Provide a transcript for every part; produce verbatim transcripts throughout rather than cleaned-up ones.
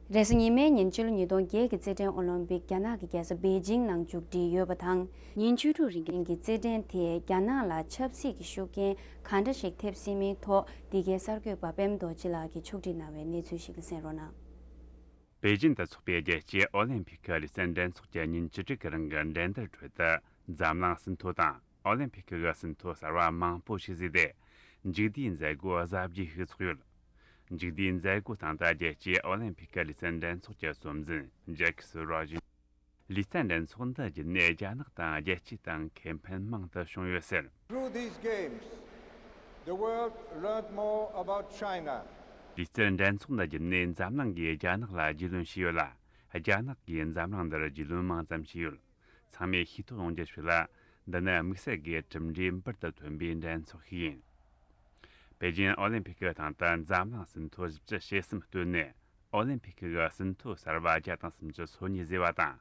རེས་གཟའ་ཉི་མའི་ཉིན་ཕྱི་ལོ་ཉིས་སྟོང་བརྒྱད་ཀྱི་རྩེད་འགྲན་ཨོ་ལིམ་པིག་རྒྱ་ནག་གི་རྒྱལ་ས་པེ་ཅིང་ནང་མཇུག་སྒྲིལ་ཡོད་པ་དང་། ཉིན་བཅུ་དྲུག་རིང་གི་རྩེད་འགྲན་དེས་རྒྱ་ནག་ལ་ཆབ་སྲིད་ཀྱི་ཤུགས་རྐྱེན་གང་འདྲ་ཞིག་ཐེབས་སྲིད་མིན་ཐོག་འདི་གའི་གསར་འགོད་པ་པད་མ་རྡོ་རྗེ་ལགས་ཀྱིས་ཕྱོགས་སྒྲིག་གནང་བའི་གནས་ཚུལ་ཞིག་ལ་གསན་རོགས་གནང་། པེ་ཅིང་དུ་འཚོགས་པའི་རྒྱལ་སྤྱིའི་ཨོ་ལིམ་པིག་གི་ལེ་ཚན་འགྲན་ཚོགས་ཀྱི་ཉིན་བཅུ་དྲུག་གི་རིང་གི་འགྲན་བསྡུར་ཁྲོད་དུ་འཛམ་གླིང་ཟིན་ཐོ་དང་ཨོ་ལིམ་པིག་གི་ཟིན་ཐོ་གསར་བ་མང་པོ་ཞིག་བཟོས་ཏེ། མཇུག་བསྡུའི་མཛད་སྒོ་གཟབ་རྒྱས་ཤིག་ཚོགས་ཡོད། མཇུག་བསྡུའི་མཛད་སྒོའི་སྟེང་དུ་རྒྱལ་སྤྱིའི་ཨོ་ལིམ་པིག་གི་ལེ་ཚན་འགྲན་ཚོགས་ཀྱི་གཙོ་འཛིན་ཇེ་ཁི་སི་རོ་ཇི། ལེ་ཚན་འགྲན་ཚོགས་འདི་བརྒྱུད་ནས་རྒྱ་ནག་དང་རྒྱལ་སྤྱི་དང་ཁེ་ཕན་མང་དུ་བྱུང་ཡོད་ཟེར། Through these games, the world learned more about China. ལེ་ཚན་འགྲན་ཚོགས་འདི་བརྒྱུད་ནས་འཛམ་གླིང་གིས་རྒྱ་ནག་ལ་རྒྱུས་ལོན་བྱས་ཡོད་ལ། རྒྱ་ནག་གིས་འཛམ་གླིང་འདིར་རྒྱུས་ལོན་མང་ཙམ་བྱས་ཡོད། ཚང་མས་ཤེས་རྟོགས་ཡོང་རྒྱུ་ཞིག་ལ། འདི་ནི་དམིགས་བསལ་གྱི་གྲུབ་འབྲས་འབུར་དུ་ཐོན་པའི་འགྲན་ཚོགས་ཤིག་ཡིན། པེ་ཅིན་ཨོ་ལིམ་པིག་གི་སྟེང་དུ་འཛམ་གླིང་ཟིན་ཐོ་བཞི་བཅུ་ཞེ་གསུམ་བཏོན་ནས། ཨོ་ལིམ་པིག་གི་ཟིན་ཐོ་གསར་བ་བརྒྱ་དང་སུམ་ཅུ་སོ་གཉིས་བཟོས་པ་དང་།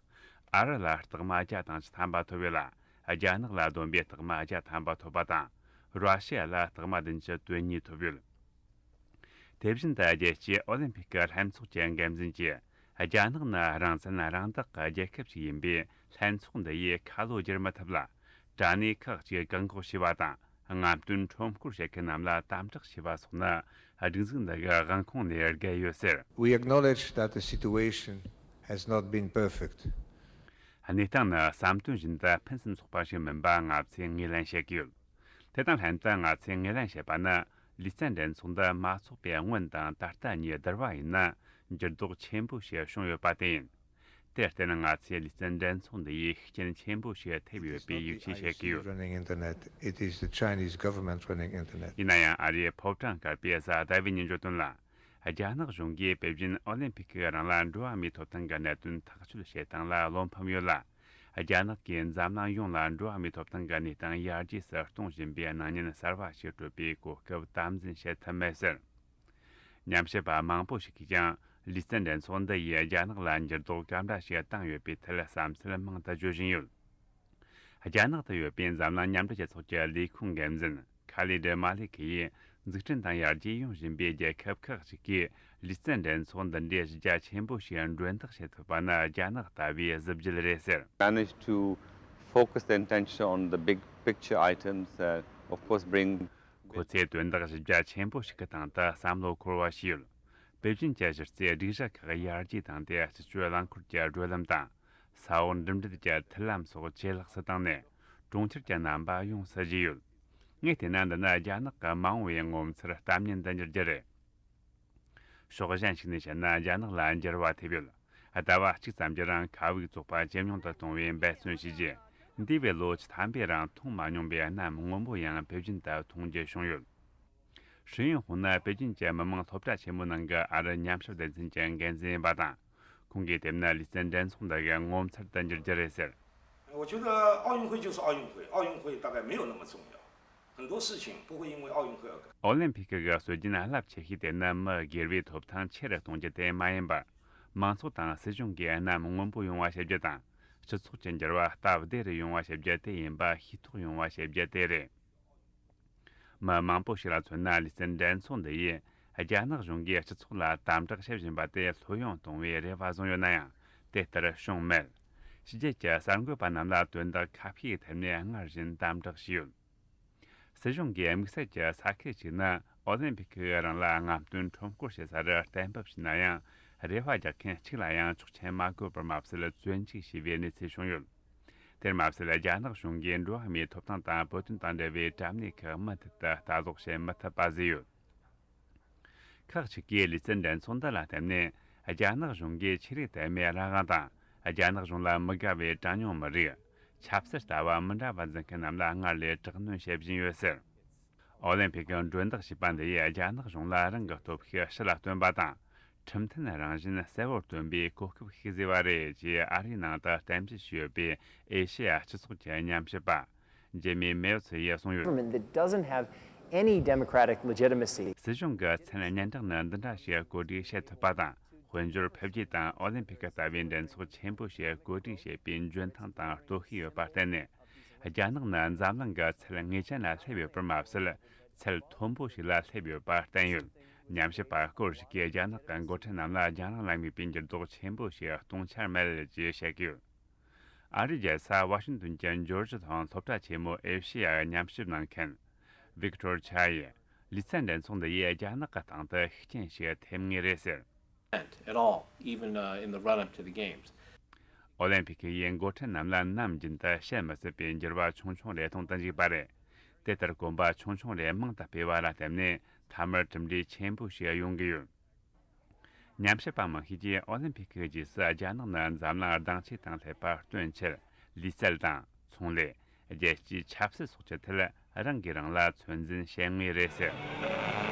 ཨ་རི་ལ་རྟགས་མ་བརྒྱ་དང་བཅུ་ཐམ་པ་ཐོབ་ཡོད་ལ། རྒྱ་ནག་ལ་བསྡོམས་པས་རྟགས་མ་བརྒྱ་ཐམ་པ་ཐོབ་པ་དང་། ར་ཤི་ཡ་ལ་རྟགས་མ་བདུན་ཅུ་དོན་གཉིས་ཐོབ་ཡོད། དེ་བཞིན་དུ་རྒྱལ་སྤྱིའི་ཨོ་ལིམ་པིག་གི་ལྷན་ཚོགས་ཀྱི་འགན་འཛིན་གྱིས། རྒྱ་ནག་ནི་རང་བཙན་རང་བདག་གི་རྒྱལ་ཁབ་ཅིག་ཡིན་པས། ལྷན་ཚོགས་འདི་ཡིས་ཁ་ལོ་བསྒྱུར་མི་ཐུབ་ལ། དྲ་གནས་ཁག་ཅིག་བཀག་འགོག་བྱས་པ་དང་། རྔམ་སྟོན་ཁྲོམ་སྐོར་བྱེད་མཁན་རྣམས་ལ་དམ་དྲག་བྱས་པ་སོགས་ནི། སྒྲིག་འཛུགས་འདི་གི་དབང་ཁོངས་ནས་བརྒལ་ཡོད་ཟེར། We acknowledge that the situation has not been perfect. གནས་སྟངས་ནི་བསམ་དོན་བཞིན་དུ་ཕུན་སུམ་ཚོགས་པ་ཞིག་མིན་པ་ང་ཚོས་ངོས་ལེན་བྱེད་ཀྱི་ཡོད། དེ་དང་ལྷན་དུ་ང་ཚོས་ངོས་ལེན་བྱེད་པ་ནི། ལེ་ཚན་འགྲན་ཚོགས་འདི་མ་འཚོགས་པའི་སྔོན་དང་ད་ལྟ་གཉིས་བསྡུར་བ་ཡིན་ན། འགྱུར་ལྡོག་ཆེན་པོ་ཞིག་བྱུང་ཡོད་པ་དེ་ཡིན། དེར་བརྟེན་ང་ཚོས་ལེ་ཚན་འགྲན་ཚོགས་འདི་ཡིས་ཤུགས་རྐྱེན་ཆེན་པོ་ཞིག་ཐེབས་ཡོད་པའི་ཡིད་ཆེས་བྱེད་ཀྱི་ཡོད། Running internet. It is the Chinese government running internet. ཡིན་ན་ཡང་ཨ་རིའི་ཕོ་བྲང་དཀར་པོའི་གསར་ལྟ་བས་སྙན་བརྗོད་དོན་ལ། རྒྱ་ནག་གཞུང་གིས་པེ་ཅིན་ཨོ་ལིམ་པིག་གིས་རང་ལ་འགྲོ་བ་མིའི་ཐོབ་ཐང་གི་གནད་དོན་ཐག་གཅོད་བྱེད་སྟངས་ལ་བློ་ཕམ་ཡོད་ལ། རྒྱ་ནག་གིས་འཛམ་གླིང་ཡོངས་ལ་འགྲོ་བ་མིའི་ཐོབ་ཐང་གི་གནས་སྟངས་ཡར་རྒྱས་སུ་གཏོང་བཞིན་པའི་སྣང་བརྙན་གསར་བ་ཞིག་སྤྲོད་པའི་གོ་སྐབས་དམ་འཛིན་བྱེད་ཐུབ་མེད་ཟེར། ཉམས་ཞིབ་པ་མང་པོ་ཞིག་གིས་ཀྱང་ལེ་ཚན་འགྲན་ཚོགས་འདི་ཡིས་རྒྱ་ནག་ལ་འགྱུར་ལྡོག་ག་འདྲ་ཞིག་བཏང་ཡོད་པའི་ཐད་བསམ་ཚུལ་མང་དུ་བརྗོད་བཞིན་ཡོད། རྒྱ་ནག་ཏུ་ཡོད་པའི་འཛམ་གླིང་མཉམ་འབྲེལ་རྒྱལ་ཚོགས་ཀྱི་ལས་ཁུངས་འགན་འཛིན་ཁ་ལི་ཌི་མ་ལི་ཁི་ཡིས། འཛུགས་སྐྲུན་དང་ཡར་རྒྱས་ཡོང་བཞིན་པའི་རྒྱལ་ཁབ་ཁག་ཅིག་གིས་ལེ་ཚན་འགྲན་ཚོགས་འདི་འདྲའི་གཞི་རྒྱ་ཆེན་པོ་ཞིག་མགྲོན་བདག་བྱེད་ཐུབ་པ་ནི་རྒྱ་ནག་ལྟ་བུའི་གཟི་བརྗིད་རེད་ཟེར། Managed to focus the attention on the big picture items, uh, of course, bring. ཁོ་ཚོས་དོན་དག་གཞི་རྒྱ་ཆེན་པོ་ཞིག་གི་སྟེང་དུ་བསམ་བློ་འཁོར་བ་ཞིག་ཡོད། པེ་ཅིན་གྱི་གཞི་རྩའི་སྒྲིག་གཞི་ཁག་ཡར་རྒྱས་བཏང་སྟེ། སྤྱི་སྤྱོད་རླངས་འཁོར་གྱི་བགྲོད་ལམ་དང་། ས་འོག་འགྲིམ་འགྲུལ་གྱི་མཐུད་ལམ་སོགས་ཇེ་ལེགས་སུ་བཏང་ནས། གྲོང་ཁྱེར་གྱི་རྣམ་པ་ཡོངས་སུ་བརྗེས་ཡོད། ངས་བལྟས་ན། འདི་ནི་རྒྱ་ནག་གི་མ་འོངས་པའི་ངོ་མཚར་གཏམ་ངན་དུ་འགྱུར་རྒྱུ་རེད། ཕྱོགས་གཞན་ཞིག་ནས་བཤད་ན། རྒྱ་ནག་ལ་འགྱུར་བ་ཐེབས་ཡོད། ཟླ་བ་གཅིག་ཙམ་གྱི་རིང་ཁ་དབུགས་བཙོག་པ་ཇེ་ཉུང་དུ་གཏོང་བའི་འབད་བརྩོན་བྱས་རྗེས། འདས་པའི་ལོ་བཅུ་ཐམ་པའི་རིང་མཐོང་མ་མྱོང་པའི་གནམ་སྔོན་པོ་ཡང་དེ་བཞིན་དུ་མཐོང་རྒྱུ་བྱུང་ཡོད། ཧྲི་ཡོན་ཧུང་ནི་པེ་ཅིན་གྱི་མི་དམངས་སློབ་གྲྭ་ཆེན་མོའི་ནང་གི་ཨ་རི་ཉམས་ཞིབ་སྡེ་ཚན་གྱི་འགན་འཛིན་ཡིན་པ་དང་། ཁོང་གིས་དེ་ནི་ལེ་ཚན་འགྲན་ཚོགས་འདི་གའི་ངོ་མཚར་དུ་འགྱུར་རྒྱུ་རེད་ཟེར། 我觉得奥运会就是奥运会，奥运会大概没有那么重要，很多事情不会因为奥运会而改。 ཨོ་ལིམ་ཕིག་གི་སྲོལ་རྒྱུན་རླབས་ཆེ་ཤོས་དེ་ནི་མི་སྒེར་བའི་ཐོབ་ཐང་ཆེ་རུ་གཏོང་རྒྱུ་དེ་མ་ཡིན་པར། མང་ཚོགས་དང་སྲིད་གཞུང་གིས་གནམ་སྔོན་པོ་ཡོང་བ་བྱེད་རྒྱུ་དང་། སྤྱི་ཚོགས་ཀྱི་འགྱུར་བ་སྟབས་བདེ་རུ་ཡོང་བ་བྱེད་རྒྱུ་དེ་ཡིན་པ་ཤེས་རྟོགས་ཡོང་བ་བྱེད་རྒྱུ་དེ་རེད། མི་མང་པོ་ཞིག་ལ་མཚོན་ན། ལེ་ཚན་འགྲན་ཚོགས་འདི་ཡིས་རྒྱ་ནག་གཞུང་གིས་སྤྱི་ཚོགས་ལ་དམ་དྲག་བྱེད་བཞིན་པ་དེ་ལྷོད་ཡངས་གཏོང་བའི་རེ་བ་བཟུང་ཡོད་ན་ཡང་། དེ་ལྟར་བྱུང་མེད། ཕྱི་རྒྱལ་གྱི་གསར་འགོད་པ་རྣམས་ལ་དོན་དག་ཁ་ཤས་ཀྱི་ཐད་ནས་སྔར་བཞིན་དམ་དྲག་བྱས་ཡོད། སྲིད་གཞུང་གིས་དམིགས་བསལ་གྱི་ས་ཁུལ་ཞིག་ནི་ཨོ་ལིམ་ཕིག་གིས་རང་ལ་རྔམ་སྟོན་ཁྲོམ་སྐོར་བྱེད་ས་རུ་གཏན་འབེབས་བྱས་ན་ཡང་། རེ་བ་རྒྱག་མཁན་གཅིག་ལ་ཡང་ཆོག་མཆན་མ་བཀོད་པར་མ་ཟད་བཙོན་འཇུག་བྱས་པའི་གནས་ཚུལ་བྱུང་ཡོད། དེར་མ་ཟད། རྒྱ་ནག་གཞུང་གིས་འགྲོ་བ་མིའི་ཐོབ་ཐང་དང་བོད་དོན་དང་འབྲེལ་བའི་གྲབས་གནས་ཁག་མུ་མཐུད་དུ་ལྟ་རྟོག་བྱེད་མི་ཐུབ་པ་བཟོས་ཡོད། ཁག་ཅིག་གིས་ལེ་ཚན་འགྲན་ཚོགས་འདི་ལ་བརྟེན་ནས། རྒྱ་ནག་གཞུང་གིས་ཆོས་རིག་དད་མོས་རང་དབང་དང་། རྒྱ་ནག་གཞུང་ལ་མི་དགའ་བའི་གྲངས་ཉུང་མི་རིགས། ཆབ་སྲིད་ལྟ་བ་མི་འདྲ་བ་འཛིན་མཁན་རྣམས་ལ་སྔར་ལས་དྲག་གནོན་བྱེད་བཞིན་ཡོད་ཟེར། ཨོ་ལིམ་ཕིག་གི་མགྲོན་བདག་ཞེས་པ་འདི་ཡིས་རྒྱ་ནག་གཞུང་ལ་རང་གི་སྟོབས་ཤུགས་ཕྱི་ལ་སྟོན་པ་དང་། ཁྲིམས་མཐུན་རང་བཞིན་གསལ་བོར་སྟོན་པའི་གོ་སྐབས་ཤིག་བཟོས་པ་རེད་ཅེས་ཨ་རིའི་ནང་དུ་རྟེན་གཞི་བྱས་ཡོད་པའི་ཨེ་ཤེ་ཡ་སྤྱི་ཚོགས་ཀྱི་ཉམས་ཞིབ་པ། ཇེ་མི་མེལ་ཚོ་ཡིས་གསུངས་ཡོད། Government that doesn't have any democratic legitimacy. སྲིད་གཞུང་གི་མཚན་སྙན་གྲགས་ནི་འདི་འདྲ་ཞིག་བཀོད་སྒྲིག་བྱེད་ཐུབ་པ་དང་། དཔལ་འབྱོར་འཕེལ་རྒྱས་དང་ཨོ་ལིམ་ཕིག་ལྟ་བུའི་འགྲན་ཚོགས་ཆེན་པོ་ཞིག་བཀོད་སྒྲིག་བྱེད་པའི་འཇོན་ཐང་དང་སྟོབས་ཤུགས་ཡོད་པར་བརྟེན་ནས། རྒྱ་ནག་ནི་འཛམ་གླིང་གི་ཚད་ངེས་ཅན་ལ་སླེབས་ཡོད་པར་མ་ཟད། ཚད་མཐོན་པོ་ཞིག་ལ་སླེབས་ཡོད་པ་བསྟན་ཡོད། ཉམས་ཞིབ་པ་སྐོར་ཞིག་གིས་རྒྱ་ནག་གི་འགོ་ཁྲིད་རྣམས་ལ་རྒྱང་རིང་ལ་དམིགས་པའི་འགྱུར་ལྡོག་ཆེན་པོ་ཞིག་གཏོང་འཆར་མེད་ཅེས་བཤད་ཀྱི་ཡོད། ཨ་རིའི་རྒྱལ་ས་ཝ་ཤིང་ཏོན་གྱི་ཇོར་ཇི་ཐའུན་སློབ་གྲྭ་ཆེན་མོ་ཨེ་ཤི་ཡའི་ཉམས་ཞིབ་གནང་མཁན་ཝིག་ཏོར་ཆ་ཡིས། ལུས་རྩལ་འགྲན་ཚོགས་འདི་ཡིས་རྒྱ་ནག་གི་སྟེང་དུ་ཤུགས་རྐྱེན་ཞིག་ཐེབས་ངེས་རེད་ཟེར། At all, even uh, in the run up to the games. ཨོ་ལིམ་ཕིག་ཡིས་འགོ་ཁྲིད་རྣམས་ལ་ནམ་རྒྱུན་དུ་བྱེད་མི་སྲིད་པའི་འགྱུར་བ་ཆུང་ཆུང་རེ་གཏོང་དུ་འཇུག་པ་རེད། དེ་ལྟར་གོམ་པ་ཆུང་ཆུང་རེ་མང་དུ་སྤོས་པ་ལ་བརྟེན་ནས་མཐའ་མར་གྲུབ་འབྲས་ཆེན་པོ་ཞིག་ཡོང་གི་ཡོད། ཉམས་ཞིབ་པ་མང་ཤོས་ཀྱིས་ཨོ་ལིམ་ཕིག་གི་རྗེས་སུ་རྒྱ་ནག་ནི་འཛམ་གླིང་ལྡང་ཆས་དང་ལྷད་པ་སྟོན་ཕྱིར་ལུས་རྩལ་དང་ཚོང་ལས། རྒྱལ་སྤྱིའི་ཆབ་སྲིད་སོགས་ཀྱི་ཐད་རང་གིས་རང་ལ་ཚོད་འཛིན་བྱེད་ངེས་རེད་ཟེར།